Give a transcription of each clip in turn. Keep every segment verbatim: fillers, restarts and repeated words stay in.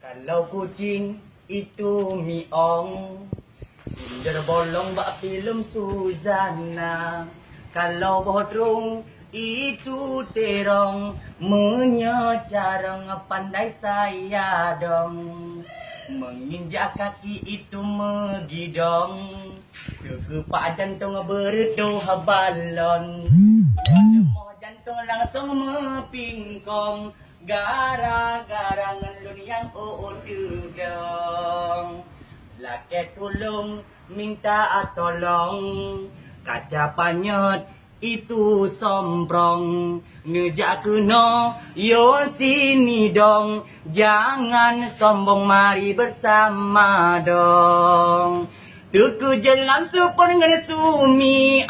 Kalau kucing itu miong, sindir bolong bak filem Suzana. Kalau boh drong itu terong, meunyoe carong pandai saya dong. Menginjak kaki itu megidong, keukepak jantong beureudoh balon. Leumoh jantong langsong meupingkong, gara-gara ngon lôn nyang ôk teudong. Lakée tulông minta tolong, kaca panyöt itu somprong. Neujak keunoe yo sini dong, jangan sombong, mari bersama dong. Teukeue jeuet lam supon ngon sumiong,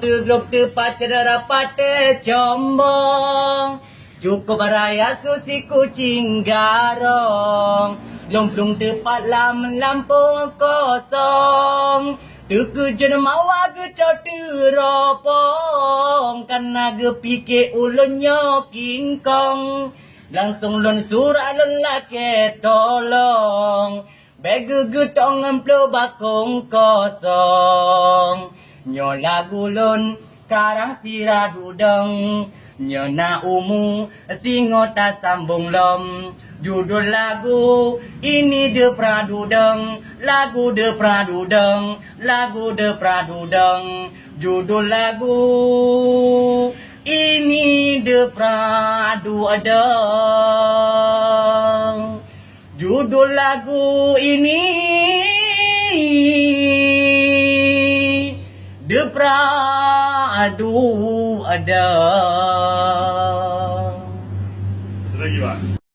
teugrôp teupat cedera paté combong. Cukup raya susi kucing garong, lôn plueng teupat lam lampôh kosong. Teukeue jeuet mawa geucok teuropong, kana geupike ulôn nyoe kingkong. Langsong lôn surat lôn lakée tolong, bék geugeutong ngon ploh bakong kosong. Nyoe lagu lôn karang sira dudong, nyoe na umu singoh tasambong lom. Judul lagu ini Deupra Dudong, lagu Deupra Dudong, lagu Deupra Dudong. Judul lagu ini Deupra Dudong. Judul lagu ini Deupra Dudong.